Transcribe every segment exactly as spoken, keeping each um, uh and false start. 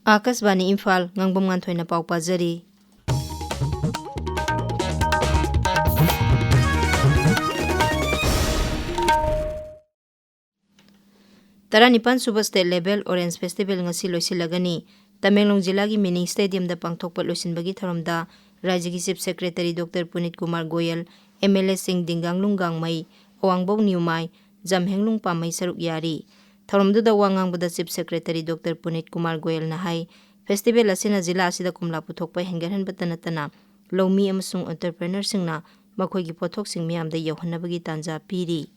ꯑꯥꯀꯥꯁꯕꯥꯅꯤ ꯏꯝꯐꯥꯜ, ꯉꯥꯡꯕꯝ ꯉꯥꯟꯊꯣꯏꯅ ꯄꯥꯎ ꯄꯥꯖꯔꯤ꯫ ꯇꯔꯥꯅꯤꯄꯥꯟ ꯁꯨꯕ State Level Orange Festival ꯉꯁꯤ ꯂꯣꯏꯁꯤꯜꯂꯒꯅꯤ꯫ ꯇꯃꯦꯡꯂꯣꯡ ꯖꯤꯂꯥꯒꯤ ꯃꯤꯅꯤ ꯁ꯭ꯇꯦꯗꯤꯌꯝꯗ ꯄꯥꯡꯊꯣꯛꯄ ꯂꯣꯏꯁꯤꯟꯕꯒꯤ ꯊꯧꯔꯝꯗ ꯔꯥꯖ꯭ꯌꯒꯤ Chief Secretary Doctor Punit Kumar Goel, M L ꯑꯦꯁꯤꯡ ꯗꯤꯡꯒꯥꯡꯂꯨꯡ ꯒꯥꯡꯃꯩ, ꯑꯋꯥꯡꯕꯧ ꯅ꯭ꯌꯨꯃꯥꯏ, ꯖꯝꯍꯦꯡꯂꯨꯡ ꯄꯥꯃꯩ ꯁꯔꯨꯛ ꯌꯥꯔꯤ꯫ ꯊꯧꯔꯝꯗꯨꯗ ꯋꯥ ꯉꯥꯡꯕꯗ Chief Secretary Doctor Punit Kumar ꯒꯣꯌꯜꯅ ꯍꯥꯏ, ꯐꯦꯁꯇꯤꯚꯦꯜ ꯑꯁꯤꯅ ꯖꯤꯂꯥ ꯑꯁꯤꯗ ꯀꯣꯝꯂꯥ ꯄꯨꯊꯣꯛꯄ ꯍꯦꯟꯒꯠꯍꯟꯕꯇ ꯅꯠꯇꯅ ꯂꯧꯃꯤ ꯑꯃꯁꯨꯡ entrepreneurꯁꯤꯡꯅ ꯃꯈꯣꯏꯒꯤ ꯄꯣꯠꯊꯣꯛꯁꯤꯡ ꯃꯤꯌꯥꯝꯗ ꯌꯧꯍꯟꯅꯕꯒꯤ ꯇꯥꯟꯖꯥ ꯄꯤꯔꯤ꯫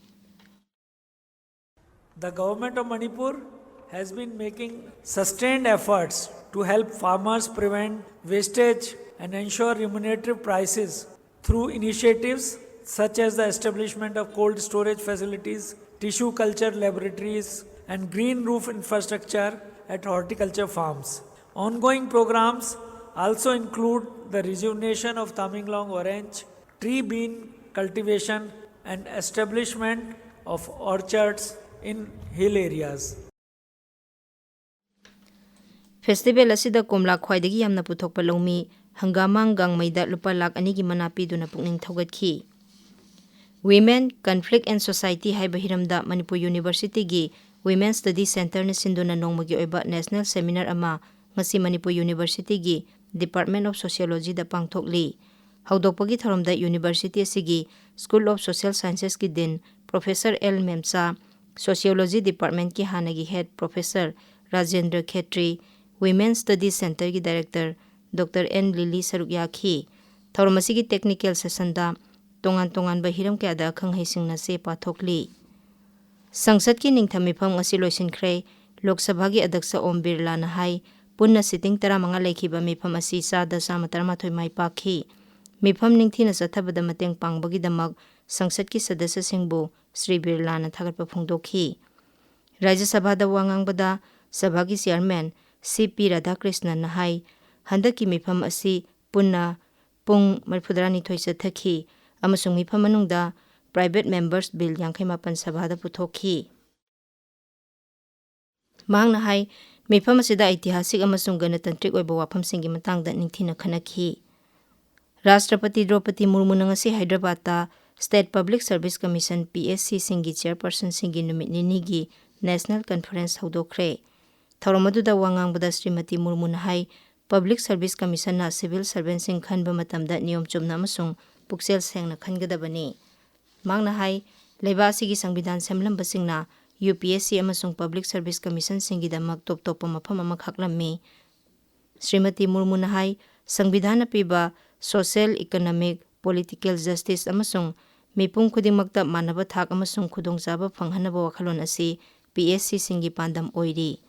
The Government of Manipur has been making sustained efforts to help farmers prevent wastage and ensure remunerative prices through initiatives such as the establishment of cold storage facilities, tissue culture laboratories, and green roof infrastructure at horticulture farms. Ongoing programs also include the rejuvenation of Tamenglong orange, tree bean cultivation, and establishment of orchards in hill areas. Festival ꯑꯁꯤꯗ ꯀꯣꯝꯂꯥ ꯈ꯭ꯋꯥꯏꯗꯒꯤ ꯌꯥꯝꯅ ꯄꯨꯊꯣꯛꯄ ꯂꯧꯃꯤ ꯍꯪꯒꯥꯃꯥꯡ ꯒꯥꯡꯃꯩꯗ ꯂꯨꯄꯥ ꯂꯥꯈ ꯑꯅꯤꯒꯤ ꯃꯅꯥ ꯄꯤꯗꯨꯅ ꯄꯨꯛꯅꯤꯡ ꯊꯧꯒꯠꯈꯤ꯫ Women, Conflict and Society ꯍꯥꯏꯕ ꯍꯤꯔꯝꯗ ꯃꯅꯤꯄꯨꯔ ꯌꯨꯅꯤꯚꯔꯁꯤꯇꯤꯒꯤ Women Study Centreꯅ ꯁꯤꯟꯗꯨꯅ ꯅꯣꯡꯃꯒꯤ ꯑꯣꯏꯕ national seminar ꯑꯃ ꯉꯁꯤ ꯃꯅꯤꯄꯨꯔ ꯌꯨꯅꯤꯚꯔꯁꯤꯇꯤꯒꯤ Department of Sociologyꯗ ꯄꯥꯡꯊꯣꯛꯂꯤ꯫ ꯍꯧꯗꯣꯛꯄꯒꯤ ꯊꯧꯔꯝꯗ ꯌꯨꯅꯤꯚꯔꯁꯤꯇꯤ ꯑꯁꯤꯒꯤ School of Social Sciencesꯀꯤ Dean Professor L Memcha, Sociology Departmentꯀꯤ ꯍꯥꯟꯅꯒꯤ Head Professor Rajendra Khetri, Women Study Centreꯒꯤ Director Doctor ꯑꯦꯟ ꯂꯤꯂꯤ ꯁꯔꯨꯛ ꯌꯥꯈꯤ꯫ ꯊꯧꯔꯝ ꯑꯁꯤꯒꯤ technical sessionꯗ ꯇꯣꯉꯥꯟ ꯇꯣꯉꯥꯟꯕ ꯍꯤꯔꯝ ꯀꯌꯥꯗ ꯑꯈꯪ ꯑꯍꯩꯁꯤꯡꯅ ꯆꯦ ꯄꯥꯊꯣꯛꯂꯤ꯫ ꯁꯪꯁꯠꯀꯤ ꯅꯤꯡꯊꯝ ꯃꯤꯐꯝ ꯉꯁꯤ ꯂꯣꯏꯁꯤꯟꯈ꯭ꯔꯦ꯫ ꯂꯣꯛ ꯁꯚꯥꯒꯤ ꯑꯗꯛꯁ ꯑꯣꯝ ꯕꯤꯔꯂꯥꯅ ꯍꯥꯏ, ꯄꯨꯟꯅ sitting ꯇꯔꯥꯃꯉꯥ ꯂꯩꯈꯤꯕ ꯃꯤꯐꯝ ꯑꯁꯤ ꯆꯥꯗ ꯆꯥꯝꯃ ꯇꯔꯥꯃꯥꯊꯣꯏ ꯃꯥꯏ ꯄꯥꯛꯈꯤ꯫ ꯃꯤꯐꯝ ꯅꯤꯡꯊꯤꯅ ꯆꯠꯊꯕꯗ ꯃꯇꯦꯡ ꯄꯥꯡꯕꯒꯤꯗꯃꯛ ꯁꯪꯁꯠꯀꯤ ꯁꯗꯁ꯭ꯌꯁꯤꯡꯕꯨ ꯁ꯭ꯔꯤ ꯕꯤꯔꯂꯥꯅ ꯊꯥꯒꯠꯄ ꯐꯣꯡꯗꯣꯛꯈꯤ꯫ ꯔꯥꯖ꯭ꯌ ꯁꯚꯥꯗ ꯋꯥ ꯉꯥꯡꯕꯗ ꯁꯚꯥꯒꯤ chairman ꯁꯤ ꯄꯤ ꯔꯥꯙꯥꯀ꯭ꯔꯤꯁꯅꯟꯅ ꯍꯥꯏ, ꯍꯟꯗꯛꯀꯤ ꯃꯤꯐꯝ ꯑꯁꯤ ꯄꯨꯟꯅ ꯄꯨꯡ ꯃꯔꯤꯐꯨꯇꯔꯥꯅꯤꯊꯣꯏ ꯆꯠꯊꯈꯤ ꯑꯃꯁꯨꯡ ꯃꯤꯐꯝ ꯃꯅꯨꯡꯗ private members bill ꯌꯥꯡꯈꯩ ꯃꯥꯄꯟ ꯁꯚꯥꯗ ꯄꯨꯊꯣꯛꯈꯤ꯫ ꯃꯍꯥꯛꯅ ꯍꯥꯏ, ꯃꯤꯐꯝ ꯑꯁꯤꯗ ꯑꯩꯇꯤꯍꯥꯁꯤꯛ ꯑꯃꯁꯨꯡ ꯒꯅꯇꯟꯇ꯭ꯔꯤꯛ ꯑꯣꯏꯕ ꯋꯥꯐꯝꯁꯤꯡꯒꯤ ꯃꯇꯥꯡꯗ ꯅꯤꯡꯊꯤꯅ ꯈꯟꯅꯈꯤ꯫ ꯔꯥꯁꯇ꯭ꯔꯄꯇꯤ ꯗ꯭ꯔꯧꯄꯗꯤ ꯃꯨꯔꯃꯨꯅ ꯉꯁꯤ ꯍꯥꯏꯗ꯭ꯔꯕꯥꯗꯇ State Public Service Commission, P S C, ꯁꯤꯡꯒꯤ ꯆꯤꯌꯔꯄꯔꯁꯟꯁꯤꯡꯒꯤ ꯅꯨꯃꯤꯠ ꯅꯤꯅꯤꯒꯤ National Conference ꯍꯧꯗꯣꯛꯈ꯭ꯔꯦ꯫ ꯊꯧꯔꯝ ꯑꯗꯨꯗ ꯋꯥ ꯉꯥꯡꯕꯗ ꯁ꯭ꯔꯤꯃꯇꯤ ꯃꯨꯔꯃꯨꯅ ꯍꯥꯏ, Public Service Commissionꯅ civil servantꯁꯤꯡ ꯈꯟꯕ ꯃꯇꯝꯗ ꯅꯤꯌꯣꯝ ꯆꯨꯝꯅ ꯑꯃꯁꯨꯡ ꯄꯨꯛꯆꯦꯜ ꯁꯦꯡꯅ ꯈꯟꯒꯗꯕꯅꯤ꯫ ꯃꯍꯥꯛꯅ ꯍꯥꯏ, ꯂꯩꯕꯥꯛ ꯑꯁꯤꯒꯤ ꯁꯪꯕꯤꯙꯥꯟ ꯁꯦꯝꯂꯝꯕꯁꯤꯡꯅ U P S C ꯑꯃꯁꯨꯡ Public Service Commissionꯁꯤꯡꯒꯤꯗꯃꯛ ꯇꯣꯞ ꯇꯣꯞꯄ ꯃꯐꯝ ꯑꯃ ꯈꯥꯛꯂꯝꯃꯤ꯫ ꯁ꯭ꯔꯤꯃꯇꯤ ꯃꯨꯔꯃꯨꯅ ꯍꯥꯏ, ꯁꯪꯕꯤꯙꯥꯟꯅ ꯄꯤꯕ social, economic, political justice ꯑꯃꯁꯨꯡ ꯃꯤꯄꯨꯝ ꯈꯨꯗꯤꯡꯃꯛꯇ ꯃꯥꯟꯅꯕ ꯊꯥꯛ ꯑꯃꯁꯨꯡ ꯈꯨꯗꯣꯡꯆꯥꯕ ꯐꯪꯍꯟꯅꯕ ꯋꯥꯈꯜꯂꯣꯟ ꯑꯁꯤ P S Cꯁꯤꯡꯒꯤ ꯄꯥꯟꯗꯝ ꯑꯣꯏꯔꯤ꯫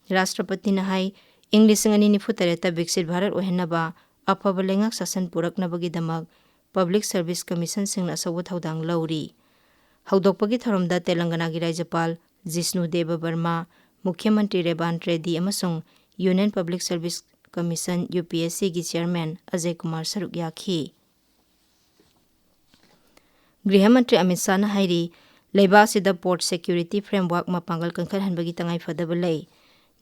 ꯔꯥꯁꯇ꯭ꯔꯄꯇꯤꯅ ꯍꯥꯏ, ꯏꯪ ꯂꯤꯁꯤꯡ ꯑꯅꯤ ꯅꯤꯐꯨ ꯇꯔꯦꯠꯇ ꯕꯤꯛꯁꯤꯠ ꯚꯥꯔꯠ ꯑꯣꯏꯍꯟꯅꯕ ꯑꯐꯕ ꯂꯩꯉꯥꯛ ꯁꯥꯁꯟ ꯄꯨꯔꯛꯅꯕꯒꯤꯗꯃꯛ Public Service Commissionꯁꯤꯡꯅ ꯑꯆꯧꯕ ꯊꯧꯗꯥꯡ ꯂꯧꯔꯤ꯫ ꯍꯧꯗꯣꯛꯄꯒꯤ ꯊꯧꯔꯝꯗ ꯇꯦꯂꯪꯒꯅꯥꯒꯤ ꯔꯥꯖ꯭ꯌꯄꯥꯜ ꯖꯤꯁꯅꯨ ꯗꯦꯕ ꯕꯔꯃꯥ, ꯃꯨꯈ꯭ꯌ ꯃꯟꯇ꯭ꯔꯤ ꯔꯦꯕꯥꯟ ꯔꯦꯗꯤ ꯑꯃꯁꯨꯡ Union Public Service Commission, U P S Cꯒꯤ chairman ꯑꯖꯌ ꯀꯨꯃꯥꯔ ꯁꯔꯨꯛ ꯌꯥꯈꯤ꯫ ꯒ꯭ꯔꯤꯍ ꯃꯟꯇ꯭ꯔꯤ ꯑꯃꯤꯠ ꯁꯥꯍꯅ ꯍꯥꯏꯔꯤ, ꯂꯩꯕꯥꯛ ꯑꯁꯤꯗ port security framework ꯃꯄꯥꯡꯒꯜ ꯀꯟꯈꯠꯍꯟꯕꯒꯤ ꯇꯉꯥꯏꯐꯗꯕ ꯂꯩ꯫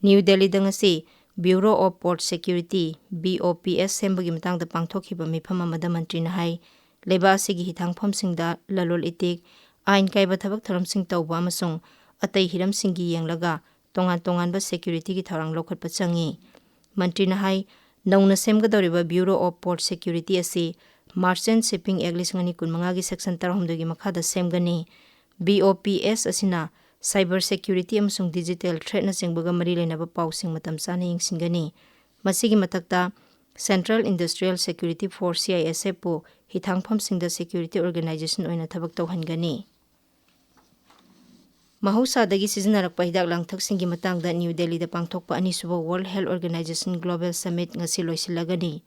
ꯅ꯭ꯌꯨ ꯗꯦꯜꯂꯤꯗ ꯉꯁꯤ Bureau of Port Security, B O P S, ꯁꯦꯝꯕꯒꯤ ꯃꯇꯥꯡꯗ ꯄꯥꯡꯊꯣꯛꯈꯤꯕ ꯃꯤꯐꯝ ꯑꯃꯗ ꯃꯟꯇ꯭ꯔꯤꯅ ꯍꯥꯏ, ꯂꯩꯕꯥꯛ ꯑꯁꯤꯒꯤ ꯍꯤꯊꯥꯡꯐꯝꯁꯤꯡꯗ ꯂꯂꯣꯜ ꯏꯇꯤꯛ, ꯑꯥꯏꯟ ꯀꯥꯏꯕ ꯊꯕꯛ ꯊꯧꯔꯝꯁꯤꯡ ꯇꯧꯕ ꯑꯃꯁꯨꯡ ꯑꯇꯩ ꯍꯤꯔꯝꯁꯤꯡꯒꯤ ꯌꯦꯡꯂꯒ ꯇꯣꯉꯥꯟ ꯇꯣꯉꯥꯟꯕ securityꯒꯤ ꯊꯧꯔꯥꯡ ꯂꯧꯈꯠꯄ ꯆꯪꯏ꯫ ꯃꯟꯇ꯭ꯔꯤꯅ ꯍꯥꯏ, ꯅꯧꯅ ꯁꯦꯝꯒꯗꯧꯔꯤꯕ Bureau of Port Security ꯑꯁꯤ Merchant Shipping Act ꯂꯤꯁꯤꯡ ꯑꯅꯤ ꯀꯨꯟꯃꯉꯥꯒꯤ section ꯇꯔꯥꯍꯨꯝꯗꯣꯏꯒꯤ ꯃꯈꯥꯗ ꯁꯦꯝꯒꯅꯤ꯫ B O P S ꯑꯁꯤꯅ cyber security ꯑꯃꯁꯨꯡ digital threatꯅꯆꯤꯡꯕꯒ ꯃꯔꯤ ꯂꯩꯅꯕ ꯄꯥꯎꯁꯤꯡ ꯃꯇꯝ ꯆꯥꯅ ꯌꯦꯡꯁꯤꯟꯒꯅꯤ꯫ ꯃꯁꯤꯒꯤ ꯃꯊꯛꯇ, Central Industrial Security Force, C I S F, ꯄꯨ ꯍꯤꯊꯥꯡꯐꯝꯁꯤꯡꯗ security organization ꯑꯣꯏꯅ ꯊꯕꯛ ꯇꯧꯍꯟꯒꯅꯤ꯫ ꯃꯍꯧꯁꯥꯗꯒꯤ ꯁꯤꯖꯤꯟꯅꯔꯛꯄ ꯍꯤꯗꯥꯛ ꯂꯥꯡꯊꯛꯁꯤꯡꯒꯤ ꯃꯇꯥꯡꯗ ꯅ꯭ꯌꯨ ꯗꯦꯜꯂꯤꯗ ꯄꯥꯡꯊꯣꯛꯄ ꯑꯅꯤꯁꯨꯕ World Health Organization Global Summit ꯉꯁꯤ ꯂꯣꯏꯁꯤꯜꯂꯒꯅꯤ꯫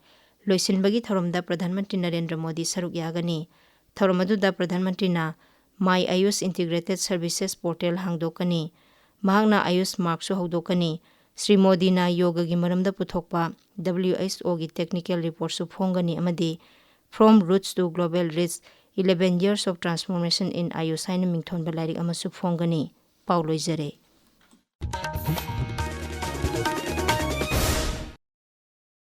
ꯂꯣꯏꯁꯤꯟꯕꯒꯤ ꯊꯧꯔꯝꯗ ꯄ꯭ꯔꯙꯥꯟ ꯃꯟꯇ꯭ꯔꯤ ꯅꯔꯦꯟꯗ꯭ꯔ ꯃꯣꯗꯤ ꯁꯔꯨꯛ ꯌꯥꯒꯅꯤ꯫ ꯊꯧꯔꯝ ꯑꯗꯨꯗ ꯄ꯭ꯔꯙꯥꯟ ꯃꯟꯇ꯭ꯔꯤꯅ My Ayush Integrated Services Portal ꯍꯥꯡꯗꯣꯛꯀꯅꯤ꯫ ꯃꯍꯥꯛꯅ Ayush Markꯁꯨ ꯍꯧꯗꯣꯛꯀꯅꯤ꯫ ꯁ꯭ꯔꯤ ꯃꯣꯗꯤꯅ ꯌꯣꯒꯒꯤ ꯃꯔꯝꯗ ꯄꯨꯊꯣꯛꯄ W H Oꯒꯤ technical reportꯁꯨ ꯐꯣꯡꯒꯅꯤ ꯑꯃꯗꯤ From Roots to Global Reach, Eleven Years of Transformation in Ayush ꯍꯥꯏꯅ ꯃꯤꯡꯊꯣꯟꯕ ꯂꯥꯏꯔꯤꯛ ꯑꯃꯁꯨ ꯐꯣꯡꯒꯅꯤ꯫ ꯄꯥꯎ ꯂꯣꯏꯖꯔꯦ꯫